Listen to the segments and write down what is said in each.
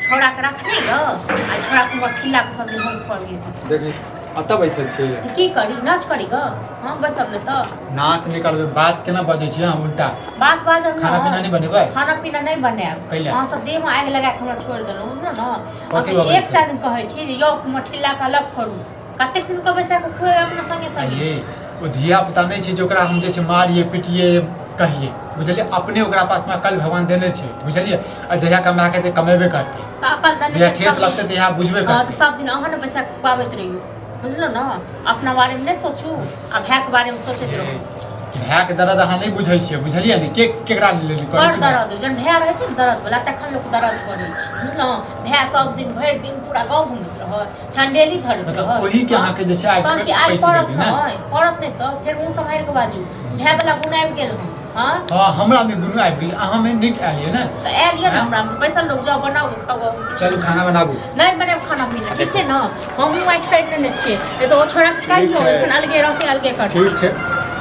छौड़ा के रखने यऽ आ छौड़ा के मठिला के सब दिन हम खुआबियै। देखी, अतऽ बैसल छियै? तऽ की करी, नाच करी गऽ? हम बैसब नहि तऽ? नाच नहि करबै? बात केना बजै छियै अहाँ उल्टा? बात बाजब। खाना पीना नहि बनेबै? खाना पीना नहि बनायब। कैला? अहाँ सब देहमे आगि लगा कऽ हमरा छोड़ि देलहुँ, बुझलहुँ ने? कथी अहाँके भऽ गेल एक से? सए दिन कहै छी जे यौ, मठिला के अलग करू। कतेक दिन के बैसा कऽ खुएबै अपना संगे संगे? ये ओ धिया पुता नहि छै जे ओकरा हम जे छै मारिए पिटिए कहिए, बुझलियै? अपने ओकरा पासमे अकल भगवान देने छै, बुझलियै? आ जहिया कमा के कमेबे करतै। तऽ अकल देने जहिया छै ठेस सब लगतै तहिया बुझबे हँ, तऽ करतै। सब दिन अहाँ ने बैसा कऽ खुआबैत रहियौ, बुझलहुँ ने? अपना बारेमे नहि सोचू आ भायके बारेमे सोचैत रहू। भायके दर्द अहाँ नहि बुझै छियै, बुझलियै ने? के केकरा लेल करै बड़ छै? दर्द जहन भाय रहै छै ने दर्द वला, तखन लोक दर्द करै छै, बुझलहुँ? भाय सब दिन भरि दिन पूरा गाँव घुमैत रहत, ठंडेली धरैत मतलब रहत। ओही के अहाँके जे छै आगि तहन पे कि आइ पैसि पड़त? गेलै ने? नहि पड़त, नहि तऽ फेर मुँह सम्हारि कऽ बाजू। भाय वला गुण आबि गेल हँ। हँ हँ, हमरा मे गुण आबि गेल, अहाँ मे नीक आयल यऽ ने? तऽ आयल यऽ ने। हँ? हमरा बैसल रहू, जाउ बनाउ खाउ गऽ। चलू, खाना बनाबू। नहि बनायब खाना पीना, ठीक छै ने? हमहूँ आइ ठानि लेने छियै, नहि तऽ ओ छोड़ा के कहियौ। छै। एखन अलगे रहतै, अलगे करतै। ठीक छै,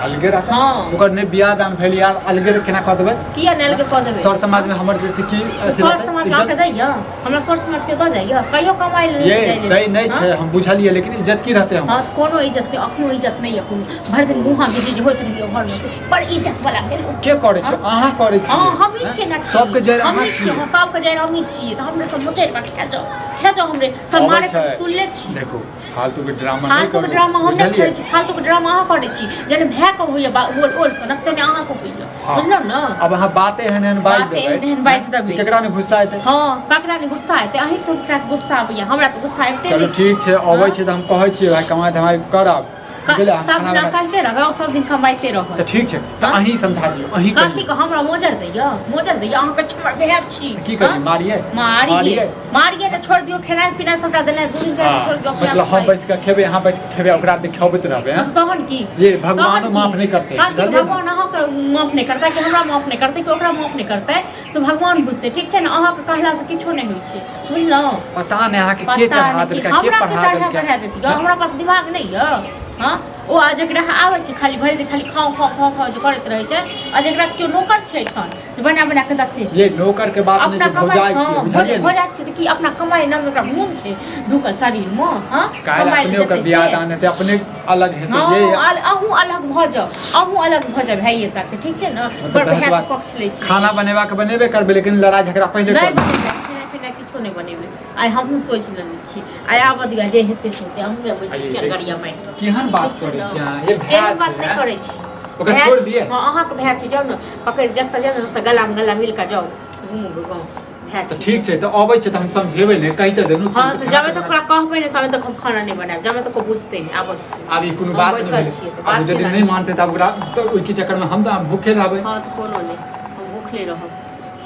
अलगे रहतै। हँ। ओकर नहि बियाह दान भेल यार, अलगे केना कऽ देबै? किया नहि अलगे कऽ देबै? सर समाज में हमर जे छै की अथी सर रहतै, समाज इज्जत? अहाँके दैया? हमरा सर समाज के दऽ जाइया कहियो कमाइ लेल? ये जाइ लेल। दै नहि छै। हँ? हम बुझलियै, लेकिन इज्जत की रहतै हँ हमर? कोनो इज्जत नहि, अखनो इज्जत नहि यऽ कोनो। भरि दिन मुँहा गिजी जे होइत रहैया घरमे, पर इज्जत वाला भेल। के करै छै? अहाँ करै छियै? हँ, हमही हैं? छियै नटकी। सबके जड़ि अहाँ हमही छियै। छियै। हँ, सबके जड़ि हमही छियै, तऽ हमरे सब मोचड़ि कऽ खा जाउ, खा जाउ, हमरे सब अबै मारे छै। तुल्ले छी। देखू, फालतू के ड्रामा नहि फालतू के करू, ड्रामा हम नहि बुझलियै? करै छी। फालतू के ड्रामा अहाँ करै छी। जेना भाय के होइया ओल ओल सनक, तेना अहाँ के होइया। हँ। बुझलहुँ ने? आब अहाँ बाते एहन एहन बाजि बाते देबै एहन एहन बाजि देबै। कि केकरा नहि गुस्सा एतै? हँ, ककरा नहि गुस्सा एतै? अहीं सब के गुस्सा आबैया, हमरा तऽ गुस्सा आबिते चलू नहि। ठीक छै, अबै हँ। छै तऽ हम कहै छियै, भाय, कमाइ धमाइ करब, बुझलियै? अहाँ सब खाना दिना बना कहते रहबै, सब दिन कमाइते रहब। तऽ ठीक छै, तऽ हँ? अहीं समझा दियौ, अहीं कथी कहियौ। के हमरा मोजर दैया? मोजर दैया? अहाँ कहै छी हमर भाय छी। की करी? हँ? मारियै? मारियै? मारियै? मारियै तऽ छोड़ि दियौ, खेनाइ पिनाइ सबटा देनाइ 2 दिन 4 दिन छोड़ि दियौ अपने मतलब आप हम खाइ। बैस कऽ खेबै, अहाँ बैस कऽ खेबै, ओकरा देखबैत रहबै, हँ? तहन की? ये भगवानो तहन की? माफ नहि करतै, हँ, कि बुझलियै ने? भगवान अहाँके माफ नहि करतै कि हमरा माफ नहि करतै कि ओकरा माफ नहि करतै, से भगवान बुझतै, ठीक छै ने? अहाँके कहलासँ किछो नहि होइ छै, बुझलहुँ? पता नहि अहाँके के पता चढ़ा नहि कि देलकै, के हमरा के पढ़ा चढ़ा देलकै। बढ़ा देती। हमरा पास दिमाग नहि यऽ? हँ, ओ आ जकरा आबै छै खाली भरि दिन खाली खाउ खाउ खाउ खाउ जे करैत रहै छै, आ जकरा केओ नौकर छै एखन जे बना बना कऽ देखतै से। ये नौकर के बात नहि अपना छै, कमाइ भौजाइ छियै, हँ, बुझलियै ने? भौजाइ छियै तऽ की? अपना कमाइ नाम ओकरा घूम छै ढुकल शरीरमे? हँ, काल्हि कमाइ लए अपने ओकर जेतै बियाह से। दान हेतै, अपने अलग हेतै। हँ। ये अहूँ अलग भऽ जाउ, अहूँ अलग भऽ जाउ भाइये साथे, ठीक छै ने? मतलब बड़ बहस भायके बात- पक्ष लै छी। खाना बनेबाक बनेबे करबै, लेकिन लड़ाइ झगड़ा पहिले नहि करबै। बनेबै, खेनाइ पिनाइ किछो नहि बनेबै आइ, हमहूँ सोचि लेने छी। आइ आबऽ दिअ, जे हेतै से हेतै। हमहूँ बैसल आइये छी देख- गड़िया मारि कऽ। केहन बात ठीक छै करै ने? छी अहाँ? ये भाय केहन बात छै, नहि हैं? करै छी। ओकरा भाय छोड़ि छी। दियै? हँ, अहाँके भाय छी, जाउ ने पकड़ि, जतऽ जाउ ने ततऽ गलामे गला मिल कऽ जाउ, घुमू गाँव, भाय तऽ छी। ठीक छै, तऽ अबै छै तऽ हम समझेबै ने, कहि तऽ देलहुँ। हँ, तऽ जाबे तक ओकरा कहबै ने ताबे तक हम खाना नहि बनायब, जाबे तक ओ बुझतै नहि। आबऽ। आब ई कोनो हम बात नहि बैसल भेलै। छियै तऽ आब बात यदि केना नहि मानतै तऽ आब ओकरा तऽ ओहिके चक्करमे हम तऽ भूखे रहबै। हँ, तऽ कोनो नहि, हम भूखले रहब।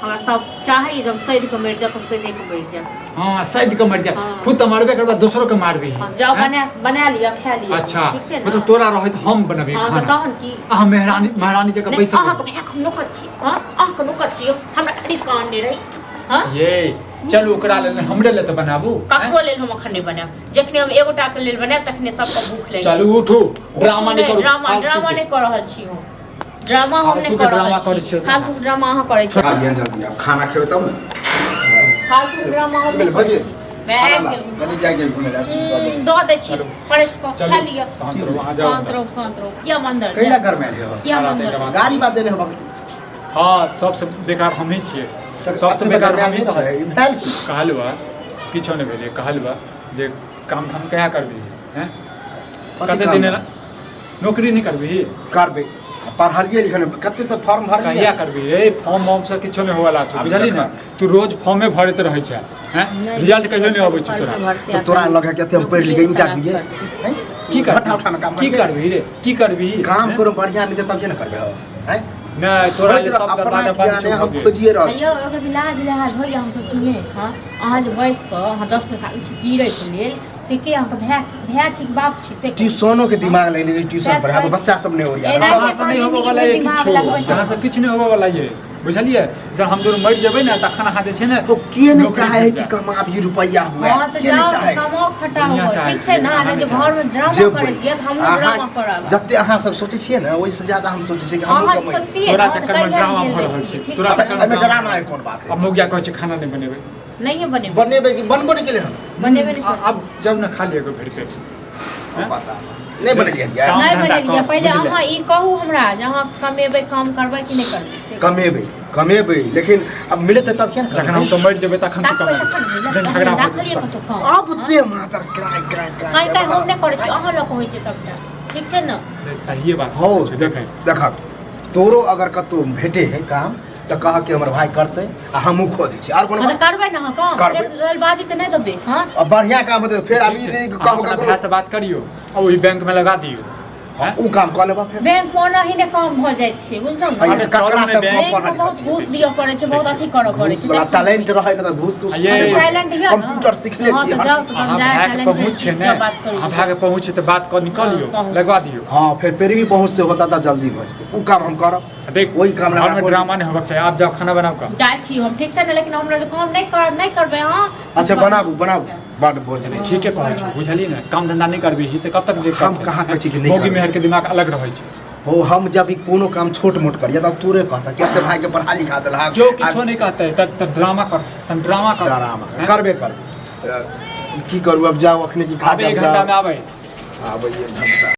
हमरा सब चाहैए जे हम सधि कऽ मरि जायब, तऽ हम सधिए कऽ मरि जायब। हँ, सधि कऽ मरि जायब। हँ। खुद तऽ मरबे करबै, दोसरो के मारबी। हँ, जाउ बना बना लिअ, खा लिअ। अच्छा। ठीक छै ने? मतलब तोरा रहैत हम बनबै हँ, तऽ खाना? तहन की? अहाँ मेहरानी महारानी जकाँ नहि बैसल अहाँके भायके हम नौकर छी? हँ, अहाँके नौकर छी हमरा खरीद कऽ आनने रही? हँ। ये चलू, ओकरा लेल नहि, हमरे लेल तऽ बनाबू। ककरो लेल हम अखन नहि बनायब। जखने हम एगोटा के लेल बनायब तखने सबके भूख लागि। चलू उठू, ड्रामा नहि करू। ड्रामा फालतू ड्रामा के। नहि कऽ रहल छी हम, ड्रामा हम नहि फालतू के कऽ रहल ड्रामा करै छी। छियै। फालतू के ड्रामा अहाँ करै छी। आबियन जल्दी, आब खाना खेबै तब ने। फालतू के ड्रामा हम नहि करै भौजी, छी। मैं खाना आबि ला, गेलहुँ। कनी जाइ जाइ घुमै लए, सुति रहबै। दऽ दै छी चलू। परसि कऽ चलू, खा लिअ। शान्त रहू, अहाँ जाउ। शान्त रहू, शान्त रहू, किया मंदर कैला जायब? घर में आयल हो? किया सारा मंदर दिन जायब? गाड़ी बात देने हो भगत। हँ, सबसँ बेकार हमही छियै, सबसँ बेकार हमही छियै। भेल की? कहलुआ किछो नहि भेलै। कहलुआ जे काम धाम कहिया करबही? हैं, कथी कते काम दिन धाम? एना नौकरी नहि करबही? करबै, पढ़लियै लिखल कते तऽ फॉर्म भरलियै। कहिया करबही रे? फॉर्म वॉर्म से किछो नहि होवला छौ, आब बुझलही ने? देखा। तू रोज फॉर्मे भरैत रहै छै, हैं? नहि, रिजल्ट कहियो नहि अबै छौ फॉर्मे तोरा। भरते तऽ तोरा लगे कते हम पढ़ि लिख ईटा लिए? हैं? की भट्ठा उठा में काम करबही? की करबै? करबही रे, की करबही? काम हैं? करो बढ़िया मिलते तब जे ने करबै हो, हैं? नहि, तोरा सोचि जे रह- सब अपना दरवाजा बंद ज्ञाने छौ हम भऽ गेल। खोजिए रहल छी। यौ, ओकर इलाज लिहाज होइए अहाँके कि नहि? हँ, अहाँ जे बैस कऽ अहाँ 10 मिनट आबै छी गिरैके लेल, से के अहाँके भाय भाय छी कि बाप छी से कहू। ट्यूशनो के दिमाग लागि गेलै, ट्यूशन पढ़ाबो, बच्चा सब नहि ओरिया एना अहाँ से नहि होबऽ वाला ये किछो, अहाँ से किछु नहि होबऽ वाला ये, बुझलियै? जब हम दुनू मरि जेबै ने तखन अहाँ जे छै ने तो के नहीं नौकरी चाहे है भेट कि जायत। कमाबी रुपया हुए? हँ, तऽ के नहीं जाउ चाहे? कमाउ खटाउ, दुनिया चाहै ठीक छै, छै ने? लेकिन अहाँ नहि जे नहि चाहै घरमे छी। ड्रामा जेबै करैए तऽ हमहूँ अहाँ ड्रामा करब। जते अहाँ सब सोचै छियै ने, ओहिसँ ज्यादा हम सोचै छियै कि हमहूँ अहाँ कमाइ। सोचतियै तोरा ने तऽ चक्करमे कहिया ड्रामा गेल भऽ रहल रहितियै, छै। ठीक तोरा छै? चक्करमे एहिमे ड्रामा के कोन बात है? अब मौगिया कहै छै खाना नहि बनेबै। नहिए बनेबै। बनेबै कि बनबो नहि केलै हन। बनेबे नहि करबै। आब जब ने खा लिअ एगो भरि पेट। पता नहि बनेलियै हन। काम नहि धन्धा बनेलियै। कर, पहिले बुझलियै? अहाँ ई कहू हमरा जे अहाँ कमेबै, काम करबै कि नहि करबै से। कमेबै, कमेबै, लेकिन अब मिलतै तब किया ने जखन करबै? हम सब मरि जेबै तखन तू ताकबै कमेबै। तखन ने, जहन झगड़ा हो राखलियै जेतै कतौ काम? अब ते मातर काई काई काई काई काई हम नहि करै छी, अहाँ लऽ कऽ होइ छै सबटा, ठीक छै ने? तखन। सहिए बात हो। छै, देखै। देखक, तोरो अगर कतौ भेटे है काम तऽ कह कि हमर भाई करतै आ हमहूँ खोजै छी आर कोनो हँ तऽ बात? करबै ने अहाँ काम? करबै। फेर जल्दबाजी तऽ नहि देबै? हँ। आ बढ़िया काम हेतै फेर आब ठीक ई छै, नहि अहाँ कहब अपना ककरो। भाय से बात करियौ आ ओहि बैंक में लगा दियौ। हँ, उ काम कऽ लेबऽ फेर। बैंक मे ओनाही ने काम भऽ जाइ छै, बुझलहुँ ने? अरे अरे ककरा चलू ने सब बैंक। बैंक पढ़ल मे बहुत लिखल घूस दिअ पड़ै छै, बहुत अथी करऽ पड़ै घूस छै। वाला टैलेंट रहै ने तऽ घूस तूस आ ये- टैलेंट यऽ ने? कंप्यूटर सिखले हँ, छी तऽ हर जाउ चीज। तऽ अहाँ जाय भायके टैलेंट पहुँच छै छी, ने? जाउ बात करू। अहाँ भायके पहुँच छै तऽ बात कऽ निकलियौ, हँ, पहुँच। लगवा दियौ। हँ, फेर पेरवी पहुँच से होता तऽ जल्दी भऽ जेतै। उ काम हम करब। आ देख, ओहि काम लगा घरमे ड्रामा नहि होबाक चाही। आब जाउ, खाना बनाउ कऽ। जाइ छी हम, ठीक छै ने? लेकिन हमरा जे काम नहि कर नहि करबै अहाँ। अच्छा, बनाबू, बनाबू, बड बोझ नहि, ठीके कहै छौ, बुझलियै ने? काम धंधा नहि करबिही तऽ कब तक जे हम कहाँ कहै छी कि नहि मौगी करबै? मेहर के दिमाग अलग रहै छै। हो, हम जब भी कोनो काम छोट मोट करिए तब तोरे कहता कि अपने भाई के पढ़ा लिखा देलहक। जो किछो नहि कहतै तब तऽ ड्रामा कर, तब ड्रामा कर। आराम हैं? करबे करबै। की करू, अब जाउ अखने की खा आबे के एक अब घंटा में जाउ। आबै। आबै एक घंटा।